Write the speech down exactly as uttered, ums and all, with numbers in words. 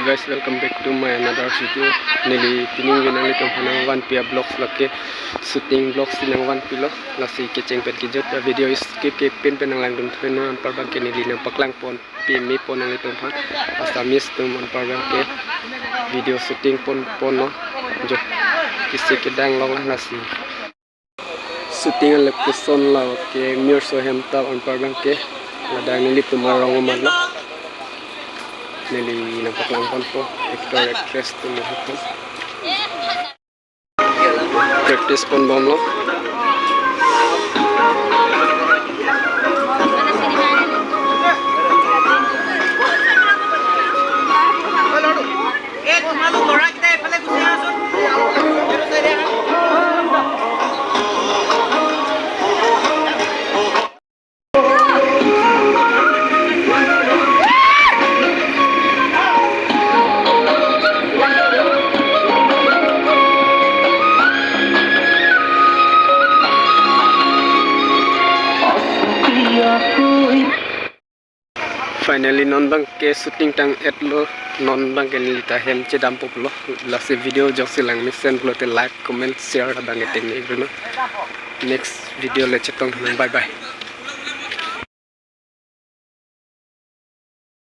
Guys, welcome back to my another video. Neli pining nelitum aphan nangvanpi a-vlogs lake shooting vlogs si nangvanpilo. Lasi kecheng pen kejut a-video skip kepin pen nanglangdun thunnon, anpar abangke neli nangpaklangpon, pimi pon nelitum aphan. Assamese atum anpar abangke video shooting ponponlo. Jo, kisi kedang long lasi. Shooting a-location lake Mirso Hemtao, anpar abangke ladak nelitum arong amatlo. Neli nangpaklangponpo actor actress atum aphan. Practice ponbomlo. এই তোমালোক ল'ৰাকেইটা এইফালে গুচি আহাচোন। এইটো চাইডে আহা। Finally, non abangke shooting tang-etlo, non abangke neli ta hem chedampo pulo. Lasi video jongsi langmesen pulote like, comment, share abangke tengne iklo. Next video le chetong, bye bye.